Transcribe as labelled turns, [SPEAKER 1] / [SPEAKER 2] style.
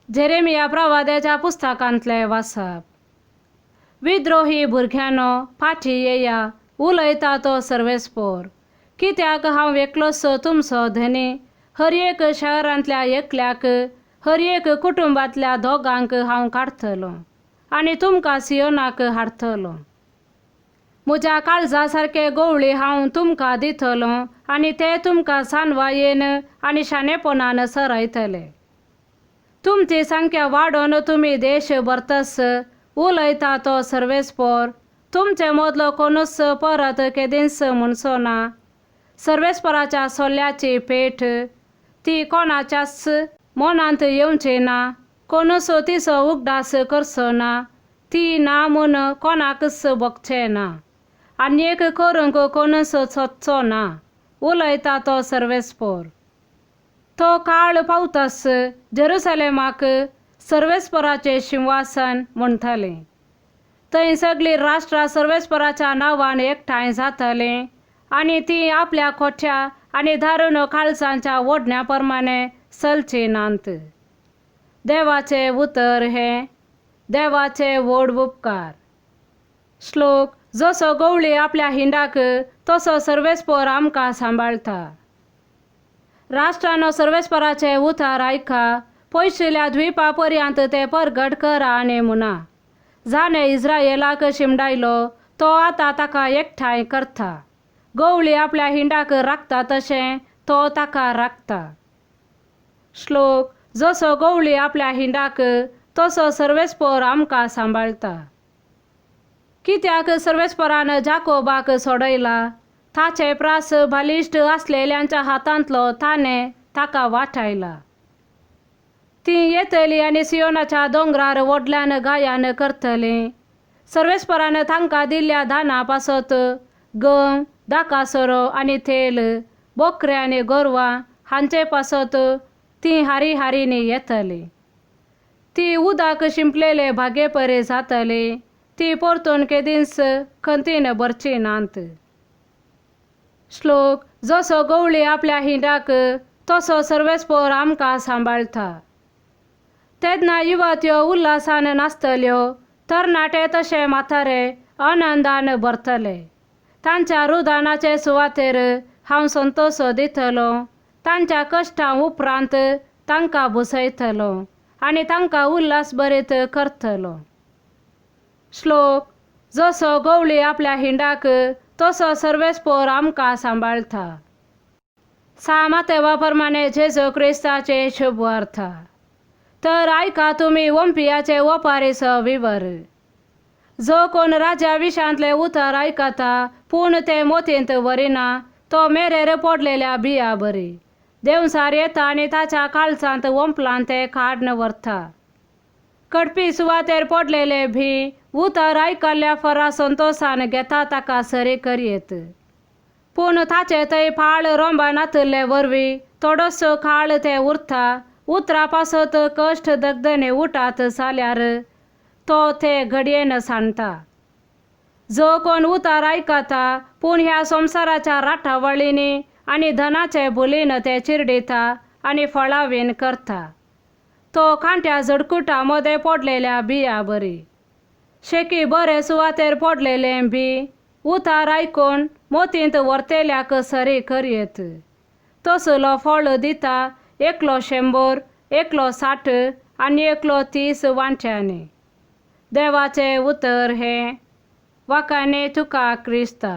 [SPEAKER 1] Jeremiah प्रवाद्याच्या पुस्तकांतलें वाचप. विद्रोही भुरग्यांनो, फाटीं येया, उलयता तो सर्वेस्पोर. कित्याक हांव एकलोच तुमचो धनी, हर एक शहरांतल्या एकल्याक, हर एक कुटुंबांतल्या दोगांक हांव काडटलो आनी तुमकां सियोनाक हाडटलो. म्हज्या काळजा सारके गवळी हांव तुमकां दितलो आनी ते तुमकां सानवायेन आनी शाणेपणान सरयतले. तुमची संख्या वाडोवन तुमी देश भरतस, उलयता तो सर्वेस्पोर. तुमचे मदलो कोणूच परत केदींच म्हणचो ना, सर्वेस्पोराच्या सोल्याची पेट ती कोणाच्याच मनांत येवची ना, कोणूच तिचो उगडास करचो ना, ती ना म्हूण कोणाकच भोगचें ना, आनी एक करूंक कोणूच सोदचो ना, उलयता तो सर्वेस्पोर. तो काळ पावतास जेरुसलेमाक सर्वेस्पोराचें शिंवासन म्हणटलें. थंय सगळीं राष्ट्रां सर्वेस्पोराच्या नांवान एकठांय जातलीं आनी तीं आपल्या खोट्या आनी दारून काळजांच्या ओडण्या प्रमाणे चलचीं नात. देवाचें उतर हें देवाचे व्हड उपकार. श्लोक. जसो गवळी आपल्या हिंडाक तसो सर्वेस्पोर आमकां सांबाळटा. राष्ट्रानो, सर्वेस्पोराचें उतर आयका, पयशिल्ल्या द्विपा पर्यंत ते परगट करा आनी म्हणा, जाणें इस्रायलाक शिमडायलो तो आतां ताका एकठांय करता. गवळी आपल्या हिंडाक राखता तशें तो ताका राखता. श्लोक. जसो गवळी आपल्या हिंडाक तसो सर्वेस्पोर आमकां सांबाळटा. कित्याक सर्वेस्पोरान जाकोबाक सोडयला, ताचे प्रास बालिश्ट आसलेल्यांच्या हातांतलो ताणें ताका वाटायला. तीं येतलीं आनी सियोनाच्या दोंगरार व्हडल्यान गायन करतलीं. सर्वेस्पोरान तांकां दिल्ल्या दाना पासत गंव, दाकासरो आनी तेल, बोकरे आनी गोरवां हांचे पासत तीं हारी हारींनी येतलीं. ती उदक शिंपलेले भागे परे जातली, ती परतून केदींच खंतीन भरची नात. श्लोक. जसो गवळी आपल्या हिंडाक तसो सर्वेस्पोर आमकां सांबाळटा. तेन्ना युवत्यो उल्हासान नाचतल्यो, तरणाटे तशे म्हातारे आनंदान भरतले. तांच्या रुदानाचे सुवातेर हांव संतोश दितलो, तांच्या कश्टां उपरांत तांकां बसयतलो आनी तांकां उल्हास भरीत करतलो. श्लोक. जसो गवळी आपल्या हिंडाक तसो सर्वेस्पोर आमकां सांबाळटा. सा मातेवा प्रमाणे जेजू क्रिस्ताचे शुभवार्ता. तर आयका तुमी ओंपियाचे ओपारीचो विवर. जो कोण राजा विशांतले उतर आयकता पूण ते मोतींत व्हरिना तो मेरेर पडलेल्या बिया बरी. देंवचार येता आनी ताच्या काळजांत ओंपलां तें काडून व्हरता. कडपी सुवातेर पडलेले भी उतर आयकल्ल्या फरा संतोसान घेता ताका सरी करयेत. पूण ताचे थंय पाळ रोंबा नातिल्ले वरवीं थोडोसो काळ ते उरता. उतरा पासत कश्ट दगदने उठात जाल्यार तो ते घडयेन सांडटा. जो कोण उतर आयकता पूण ह्या संवसाराच्या राटावळींनी आनी धनाचे बोलीन ते चिरडिता आनी फळावीन करता तो कांट्या झडकुटा मदें पडलेल्या बिया बरी. शेकी बरे सुवातेर पडलेलें बी उतार आयकून मोतींत व्हरतेल्याक सरी करयेत. तसलो फळ दिता एकलो 100, एकलो 60 आनी एकलो 30 वांट्यांनी. देवाचें उतर हें. वाखाणे तुका क्रिस्ता.